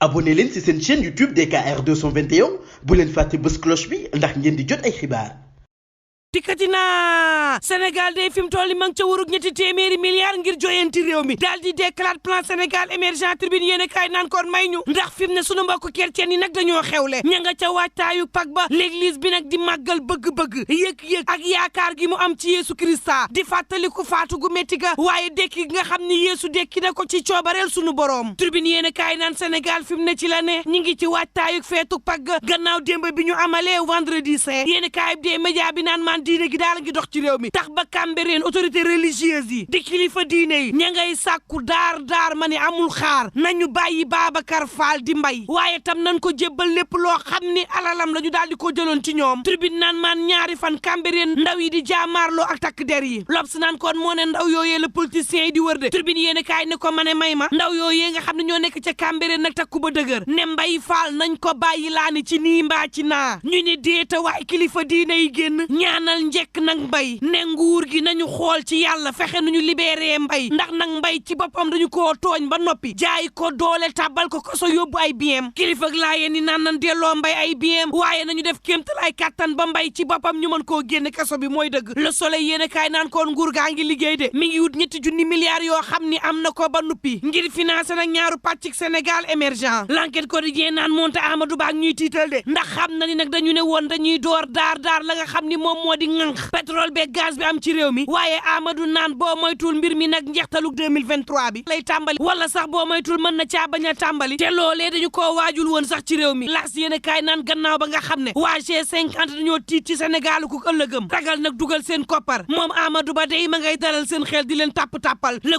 abonné leen ci seen chaîne YouTube DKR 221 bu leen fàtte bës cloche bi ndax ngeen di jot ay xibaar. dikkati naa Sénégal day fi mu toll nii ma ngi ca wurug ñetti téeméeri milliards ngir joyanti réew mi daal di déclare plan Sénégal émergent tribune yéen kaay naan koon may ñu ndax fi mu ne sunu mbokku chrétien yi nag dañoo xewle ña nga ca waajtaayu Pâques ba l'église bi nag di màggal bëgg-bëgg yëg-yëg ak yaakaar gi mu am ci Yeesu Krista di fàttaliku faatu gu métti ga waaye dekki nga xam ni Yeesu dekki na ko ci coobareel sunu boroom tribune yéen kaay naan Sénégal fi mu ne ci la ne ñi ngi ci waajtaayu feetu Pâques ga gannaaw démb bi ñu amalee vendredi saint yéen kaay bi dee média bi naan man diine gi daal ngi dox ci réew mi tax ba Cambérène autorité religieuse yi di kilifa diine yi ña ngay sàkku daar ma ne amul xaar nañu bàyyi Babacar Fall di mbay waaye tam nañ ko jébbal lépp loo xam ni alalam la ñu daal di ko jëloon ci ñoom tribune naan maan ñaari fan Cambérène ndaw yi di jaamaarloo ak takk der yi L'Obs naan kon moo ne ndaw yooyee la politiciens yi di wër de tribune yéen kaay ne ko ma ne may ma ndaw yooyee nga xam ne ñoo nekk ca Cambérène nag takku ba dëgër ne mbay Fall nañ ko bàyyi laa ni ci nii mbaa ci naa ñu ne déeta waaye kilifa diine yi génn ñaanal njekk nag mbay ne nguur gi nañu xool ci yàlla fexe nañu libéré mbay ndax nag mbay ci boppam dañu koo tooñ ba noppi jaay ko doole tàbbal ko koso yóbbu ay biem kilifa ak laa yéen ni naan nan delloo mbay ay biem waaye nañu def kéemtalaay kàttan ba mbay ci boppam ñu mën koo génne kaso bi mooy dëgg Le Soleil yéen kaay naan koon nguur gaa ngi liggéey de mi ngi wut ñetti junni milliards yoo xam ni am na ko ba noppi ngir financer nag ñaaru pàccik Sénégal émergent L'Enquête Quotidien naan moonte Amadou Ba ñuy tiital de ndax xam na ni nag dañu ne woon dañuy door daar la nga xam ni moom moo di ŋànk pétrole beeg gaz bi am ci réew mi waaye Amadou naan boo moytul mbir mi nag njeextalug 2023 bi lay tàmbali wala sax boo moytul mën na caa bañ a tàmbali te loolee dañu koo waajul woon sax ci réew mi laas yéen a kaay naan gannaaw ba nga xam ne waa G50 dañoo tiit ci Sénégal ku ëllëgëm ragal nag dugal seen koppar moom Amadou Ba day ma ngay dalal seen xel di leen tàppal le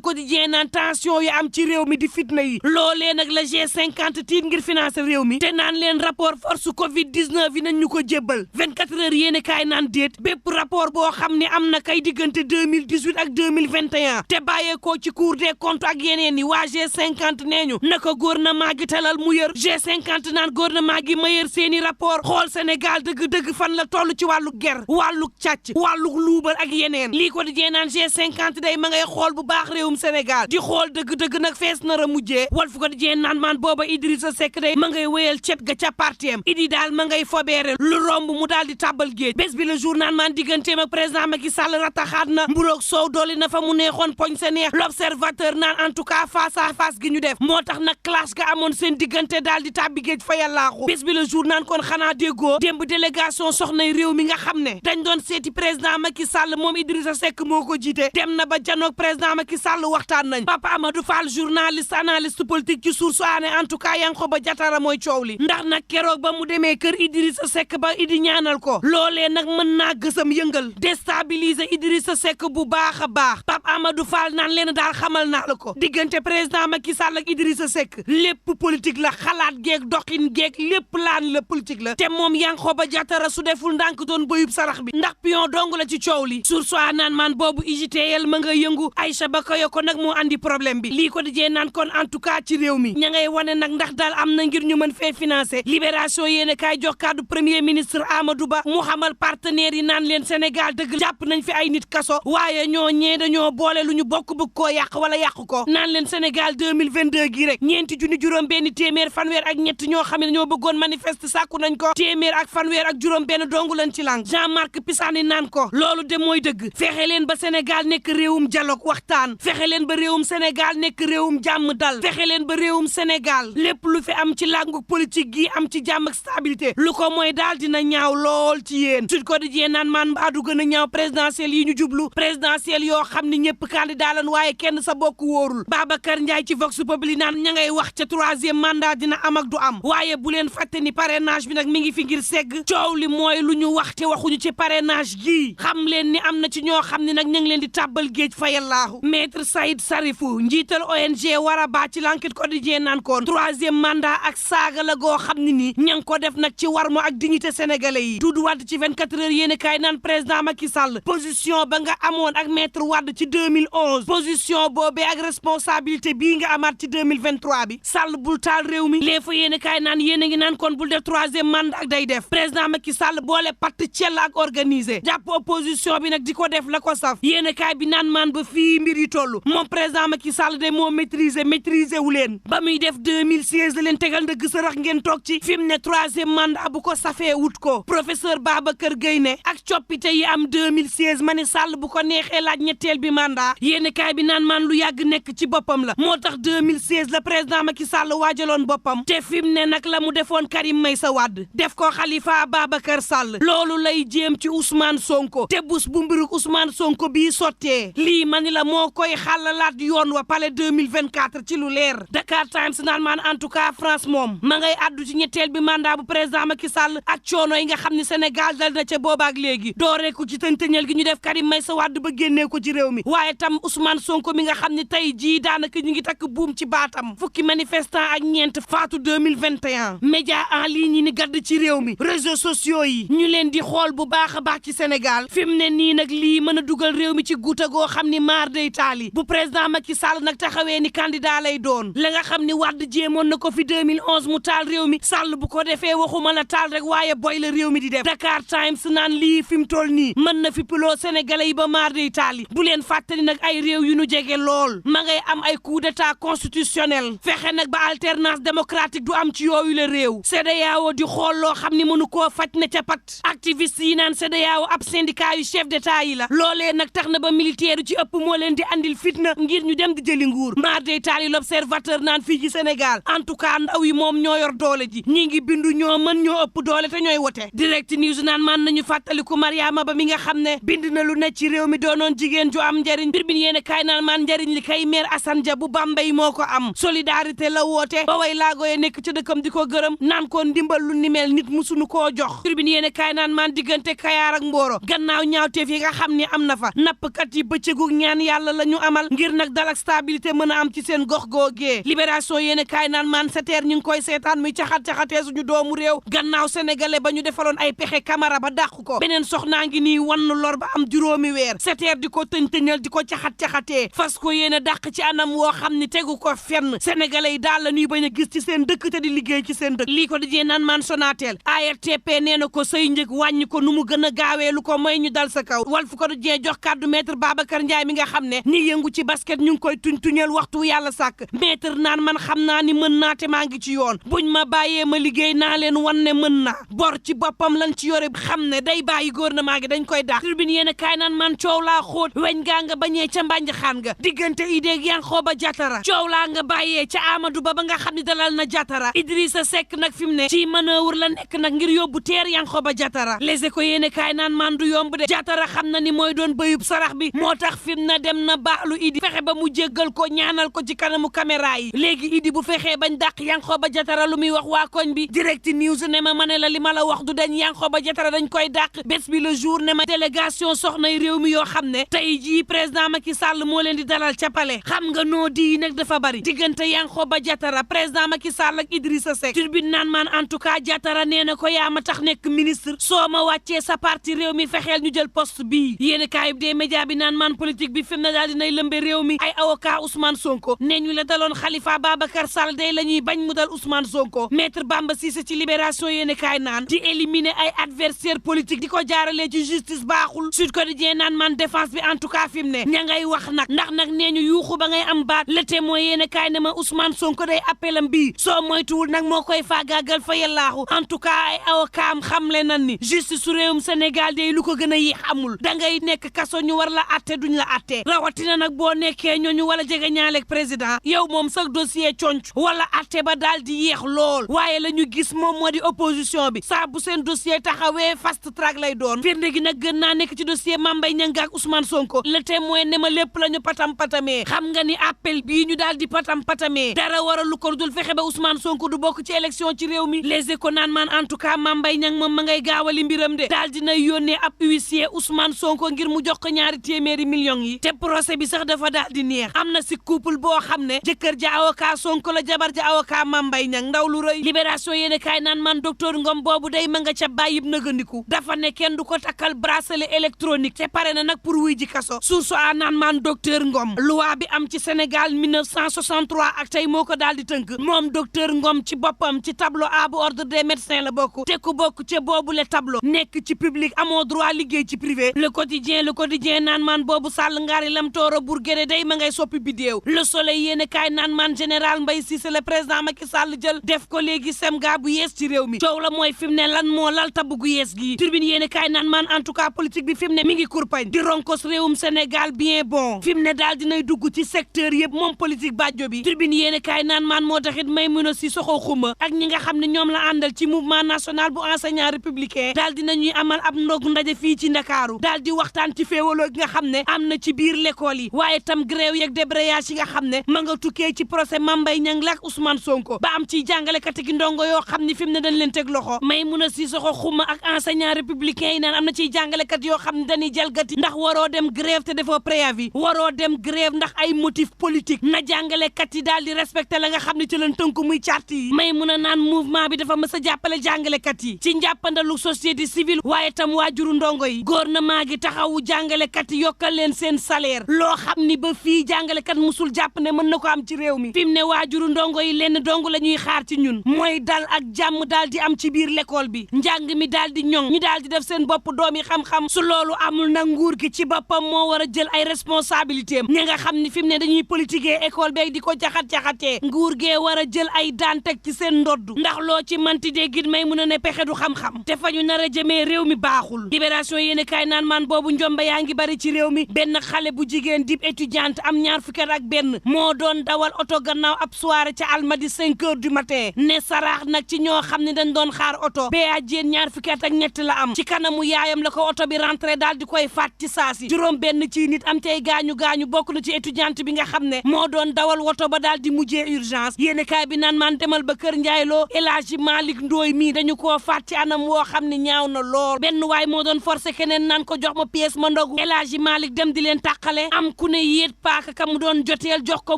quotidien naan tension yi am ci réew mi di fitna yi loolee nag la G50 tiit ngir financer réew mi te naan leen rapport force Covid 19 yi nañ ñu ko jébbal 24 heures yéen a kaay naan déet bépp rapport boo xam ne am na kay diggante 2018 ak 2021 te bàyyeekoo ci Cour des comptes ak yeneen yi waa G50 nee ñu naka gouvernement gi talal mu yër G50 naan gouvernement gi ma yër seeni rapport xool Sénégal dëgg-dëgg fan la toll ci wàllu ger wàllu càcc wàllu luubal ak yeneen lii ko di jee naan G50 day ma ngay xool bu baax réewum Sénégal di xool dëgg-dëgg nag fees nar a mujjee Walf ko di jee naan maan booba Idrissa Seck day ma ngay wéyal cet ga ca partiem idi daal ma ngay fobeere lu romb mu daal di tàbbal géej bés bi le jour naan maan digganteem ak président Macky Sall rataxaat na mburoog soow dooli na fa mu neexoon poñ sa neex L'Observateur naan en tout cas face à face gi ñu def moo tax nag clash ga amoon seen diggante daal di tàbbi géej fa yàllaaxu bés bi le jour naan kon xanaa déggoo démb délégation soxnay réew mi nga xam ne dañ doon seeti président Macky Sall moom Idrissa Seck moo ko jiite dem na ba janoog président Macky Sall waxtaan nañ Papa Amadou Fall journaliste analyste politique ci Source A en tout cas Yankhoba Diattara mooy coow li ndax nag keroog ba mu demee kër Idrissa Seck ba idi ñaanal ko loolee nag mën naa gësam yëngal déstabiliser Idrissa Seck bu baax a baax Pape Amadou Fall naan leen daal xamal naa la ko diggante président Macky Sall ak Idrissa Seck lépp politique la xalaat geeg doxin geeg lépp laan la politique la te moom Yankhoba Diattara su deful ndànk doon bëyub sarax bi ndax pion dong la ci coow li Source A naan maan boobu UJTL ma nga yëngu Aïcha Bakayoko nag moo andi problème bi lii ko di jee naan kon en tout cas ci réew mi ña ngay wane nag ndax daal am na ngir ñu mën fee financer libération yéen a kaay jox kàddu premier ministre Amadou Ba mu xamal partenaires yi naan leen Sénégal dëgg jàpp nañ fi ay nit kaso waaye ñoo ñee dañoo boole lu ñu bokk bëgg koo yàq wala yàq ko naan leen Sénégal 2022 gi rek ñeenti junni juróom benn téeméer fanweer ak ñett ñoo xam ne ñoo bëggoon manifeste sàkku nañ ko téeméer ak fanweer ak juróom benn dongu lañ ci lang Jean-Marc Pisani naan ko loolu de mooy dëgg fexe leen ba Sénégal nekk réewum dialogue waxtaan fexe leen ba réewum Sénégal nekk réewum jàmm dal fexe leen ba réewum Sénégal lépp lu fi am ci làngu politique gi am ci jàmm ak stabilité lu ko mooy daal dina ñaaw lool ci yéen Sud Quotidien naan maan mbaadu gën a ñaaw présidentielle yi ñu jublu présidentielle yoo xam ni ñëpp candidat lan waaye kenn sa bokk wóorul Babacar Ndiaye ci Vox Populi naan ña ngay wax ca troisième mandat dina am ak du am waaye bu leen fàtte ni parrainage bi nag mi ngi fi ngir segg coow li mooy lu ñu wax te waxuñu ci parrainage gii xam leen ni am na ci ñoo xam ne nag ñu ngi leen di tàbbal géej fa yallaahu maître Saïd Sarifou njiital ONG Waraba ci L'Enquête Quotidien naan koon troisième mandat ak saaga la goo xam ne nii ña ngi ko def nag ci warmo ak dignité sénégalais yi Doudou Wade ci 24 24 heures yéen kaay naan président Macky Sall position ba nga amoon ak maître Wade ci 2011 position boobee ak responsabilité bii nga amaat ci 2023 bi Sall bul taal réew mi les fa yéen kaay naan yéen a ngi naan kon bul def troisième mandat ak day def président Macky Sall boole patt cell ak organisé jàpp opposition bi nag di ko def la ko saf yéen kaay bi naan maan ba fii mbir yi toll moom président Macky Sall de moo maîtriser wu leen ba muy def 2016 la leen tegal ndëgg sarax ngeen toog ci fi mu ne troisième mandat bu ko safee wut ko professeur Babacar Gueye ne ak coppite yi am 2016 ma ne Sall bu ko neexee laaj ñetteel bi mandat yéen kaay bi naan maan lu yàgg nekk ci boppam la moo tax 2016 la président Macky Sall waajaloon boppam te fi mu ne nag la mu defoon Karim Meïssa Wade def ko Khalifa Babacar Sall loolu lay jéem ci Ousmane Sonko te bus bu mbiruk Ousmane Sonko bii sottee lii ma ni la moo koy xàllalaat yoon wa palais 2024 ci lu leer Dakar Times naan maan en tout cas France moom ma ngay addu ci ñetteel bi mandat bu président Macky Sall ak coono yi nga xam ne Sénégal dal na ca boobaak léegi dooree ko ci tëntëñal gi ñu def Karim Meïssa Wade ba génnee ko ci réew mi waaye tam Ousmane Sonko mi nga xam ne tey jii daanaka ñu ngi takk buum ci baatam fukki manifestant ak ñeent faatu 2021 média en ligne yi ni gadd ci réew mi réseaux sociaux yi ñu leen di xool bu baax a baax ci Sénégal fi mu ne nii nag lii mën a dugal réew mi ci guuta goo xam ni maar day taali bu président Macky Sall nag taxawee ni candidat lay doon la nga xam ni Wade jéemoon na ko fi 2011 mu taal réew mi Sall bu ko defee waxuma la taal rek waaye boy la réew mi di def Dakar Times naan lii fi mu toll nii mën na fi piloo sénégalais yi ba maar day taali bu leen fàttali nag ay réew yu nu jege lool ma ngay am ay coup d'état constitutionnel fexe nag ba alternance démocratique du am ci yooyu la réew CEDEAO di xool loo xam ni mënu koo faj na ca pat activiste yi naan CEDEAO ab syndicat yu chef d'état yi la loolee nag tax na ba militaire ci ëpp moo leen di andil fitna ngir ñu dem di jëli nguur maar day taali l'observateur naan fii ci Sénégal en tout cas ndaw yi moom ñoo yor doole ji ñi ngi bindu ñoo mën ñoo ëpp doole te ñooy wote direct news naan man nañu fàttaliku Mariama Ba mi nga xam ne bind na lu ne ci réew mi doonoon jigéen ju am njariñ bir bin yéene kaay naan man njariñ li kay maire Assane Dia bu Bambey moo ko am solidarité la woote ba way laagoye nekk ci dëkkam di ko gërëm naan ko ndimbal lu ni mel nit musunu koo jox bir bin yéene kaay naan man diggante Kayaar ak Mboro gannaaw ñaawteef yi nga xam ni am na fa nappkat yi bëccëgu ñaan yàlla la ñu amal ngir nag dal ak stabilité mën a am ci seen gox googee libération yéene kaay naan man seteer ñu ngi koy seetaan muy caxat-caxatee suñu doomu réew gannaaw sénégalais ba ñu defaloon ay pexe Camara ba dàq ko beneen soxnaa ngi nii wann lor ba am juróomi weer seteer di ko tëñ-tëñal di ko caxat-caxatee fas ko yéene dàq ci anam woo xam ni tegu ko fenn sénégalais yi daal la ñuy bañ a gis ci seen dëkk te di liggéey ci seen dëkk lii ko dijee naan man Sonatel ARTP nee na ko say njëg wàññi ko nu mu gën a gaawee lu ko may ñu dal sa kaw Walf ko dijee jox kàddu maître Babacar Ndiaye mi nga xam ne ñi yëngu ci basket ñu ngi koy tuñ-tuñal waxtu yàlla sàkk maître naan man xam naa ni mën naa te maa ngi ci yoon buñ ma bàyyee ma liggéey naa leen wan ne mën naa bor ci boppam lañ ci yore xam ne day bàyyi gouvernement gi dañ koy daax tribune yéen a kaay naan man coow laa xóot weñ gaa nga bañee ca mbànj xaan nga diggante idéeg Yankhoba Diattara coow laa nga bàyyee ca Amadou Ba ba nga xam ne dalal na Diattara Idrissa Seck nag fi mu ne ci manœuvre la nekk nag ngir yóbbu teer Yankhoba Diattara Les Échos yéen a kaay naan man du yomb de Diattara xam na ni mooy doon bëyub sarax bi moo tax fi mu ne dem na baalu Idi fexe ba mu jéggal ko ñaanal ko ci kanamu caméra yi léegi Idi bu fexee bañ dàq Yankhoba Diattara lu muy wax waa koñ bi direct news ne ma ne la li ma la wax du dañ Yankhoba Diattara dañ koy dàq bés bi le jour ne ma délégation soxnay réew mi yoo xam ne tey jii président Macky Sall moo leen di dalal ca palais xam nga noo di nag dafa bari diggante Yankhoba Diattara président Macky Sall ak Idrissa Seck turbine naan maan en tout cas Diattara nee na ko yaa ma tax nekk ministre soo ma wàccee sa parti réew mi fexeel ñu jël poste bii yéen kaay bi des média bi naan maan politique bi fi mu ne daal dinay lëmbe réew mi ay avocat Ousmane Sonko nee ñu la daloon Khalifa Babacar Sall day la ñuy bañ mu dal Ousmane Sonko maître Bamba Cissé ci libération yéen kaay naan di éliminer ay adversaire politique di ko jaaralee ci justice baaxul Sud Quotidien naan man défense bi en tout cas fi mu ne ña ngay wax nag ndax nag nee ñu yuuxu ba ngay am baat Le Témoin yéen kaay ne ma Ousmane Sonko day appelam bii soo moytuwul nag moo koy faagaagal fa yellaaxu en tout cas ay avocat am xamle nan ni justice su réewum Sénégal day lu ko gën a yéex amul da ngay nekk kaso ñu war la atte duñ la atte rawatina nag boo nekkee ñooñu wala jege ñaaleeg président yow moom sax dossier conc wala atte ba daal di yéex lool waaye la ñu gis moom moo di opposition bi saa bu seen dossier taxawee fast track lay doon firnde gi nag gën naa nekk ci dossier Mame Mbaye Niang ak Ousmane Sonko Le Témoin ne ma lépp la ñu patam-patamee xam nga ni appel bii ñu daal di patam-patamee dara waralu ko dul fexe ba Ousmane Sonko du bokk ci élection ci réew mi Les Échos naan man en tout cas Mame Mbaye Niang moom ma ngay gaawali mbiram de daal dina yónnee ab huissier Ousmane Sonko ngir mu jox ko ñaari téeméeri millions yi te procès bi sax dafa daal di neex am na si couple boo xam ne jëkkër ja avocat Sonko la jabar ja avocat Mame Mbaye Niang ndaw lu rëy libération yéene kaay naan man docteur Ngom boobu day ma nga ca bàyyib nëgandiku soppeeku dafa ne kenn du ko takkal bracelet électronique te pare na nag pour wuy ji kaso source a naan maan docteur Ngom loi bi am ci Sénégal 1963 ak tey moo ko daal di tënk moom docteur Ngom ci boppam ci tableau A bu ordre des médecins la bokk te ku bokk ca boobule tableau nekk ci public amoo droit liggéey ci privé le quotidien naan maan boobu sàll ngaari lam tooro Bourguéré day ma ngay soppi bidéew le soleil yéene kaay naan maan général Mbaye Cissé le président Macky Sall jël def ko léegi semga bu yees ci réew mi coow la mooy fi mu ne lan moo lal tabb gu yees gi turbine yéene kaay naan maan en tout cas politique bi fi mu ne mi ngi kurpañ di ronkos réewum Sénégal bien bon fi mu ne daal dinay dugg ci secteur yëpp moom politique bàjjo bi turbine yéene kaay naan maan moo taxit Maïmouna Sissoko Khouma ak ñi nga xam ne ñoom la àndal ci mouvement national bu enseignant républicain daal dinañuy amal ab ndog ndaje fii ci Ndakaaru daal di waxtaan ci féewaloo gi nga xam ne am na ci biir l'école yi waaye tam grève yeeg débrayage yi nga xam ne ma nga tukkee ci procès Mame Mbaye Niang ak Ousmane Sonko ba am ci jàngalekat gi ndongo yoo xam ni fi mu ne dañ leen teg loxo Maïmouna Sissoko Khouma ak enseignant républicain yi naan am na ciy jàngalekat yoo xam ne dañuy jalgati ndax waroo dem grève te defoo préavis waroo dem grève ndax ay motif politique na jàngalekat yi daal di respecté la nga xam ne ci leen tënku muy charte yi Maïmouna naan mouvement bi dafa mës a jàppale jàngalekat yi ci njàppandalu société civile waaye tam waajuru ndongo yi gouvernement gi taxawu jàngalekat yi yokkal leen seen salaire loo xam ni ba fii jàngalekat musul jàpp ne mën na ko am ci réew mi fi mu ne waajuru ndongo yi lenn dong la ñuy xaar ci ñun mooy dal ak jàmm daal di am ci biir l'école bi njàng mi daal di ñoŋ ñi daal di def seen bopp doom yi xam-xam su loolu amul nag nguur gi ci boppam moo war a jël ay responsabilité am ñi nga xam ni fi mu ne dañuy politiquer école beeg di ko jaxat-jaxatee nguur gee war a jël ay daan teg ci seen ndodd ndax loo ci manti déggit may mun a ne pexe du xam-xam te fa ñu nar a jëmee réew mi baaxul libération yéene kaay naan maan boobu njombe yaa ngi bari ci réew mi benn xale bu jigéen dib étudiante am ñaar fukki at ak benn moo doon dawal oto gannaaw ab soirée ca Almadi 5 heures du matin ne saraax nag ci ñoo xam ne dañ doon xaar oto baa jéen ñaar fukki at ak ñett la am ci kanamu yaayam la ko oto bi rentré daal di koy faat ci saasi juróom benn ci nit am tey gaañu-gaañu bokk na ci étudiante bi nga xam ne moo doon dawal woto ba daal di mujjee urgence yéene kaay bi naan maan demal ba kër njaayloo El Hadji Malick Ndoye mii dañu koo faat ci anam woo xam ne ñaaw na lool benn waay moo doon forcé keneen naan ko jox ma pièce ma ndogu El Hadji Malick dem di leen tàqale am ku ne yéet paaka ka mu doon joteel jox ko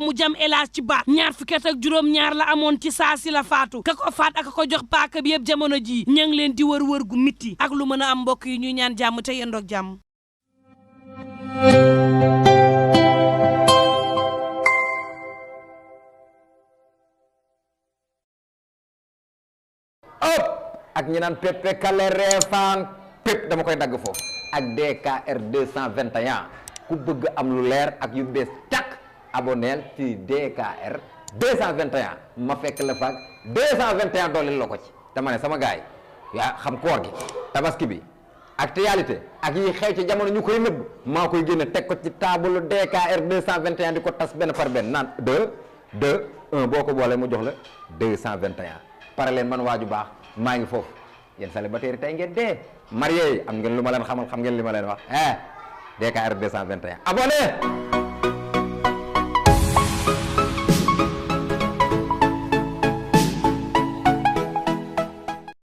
mu jam El Hadji ci baat ñaar fukki at ak juróom ñaar la amoon ci saasi la faatu ka ko faat ak ko jox paaka bi yëpp jamono ji ña ngi leen di wër gu mitti ak lu mën a am mbokk yi ñuy ñaan jàmm te yendoog jàmm ak ñi naan pepe kale reefaan pep dama koy dagg foofu ak DKR 221 ku bëgg am lu leer ak yu bees tàkk aboneel ci DKR 221 ma fekk la faak 221 dooleel la ko ci dama ne sama gaay yaa xam koor gi tabaski bi actualité ak yi xew ci jamono ñu koy nëbb maa koy génne teg ko ci table DKR 221 di ko tas benn par benn naan 1 boo ko boolee mu jox la 221 pare leen man waaju baax maa ngi foofu yéen célibataire tey ngeen dee marié yi am ngeen lu ma leen xamal xam ngeen li ma leen wax DKR 221 abonné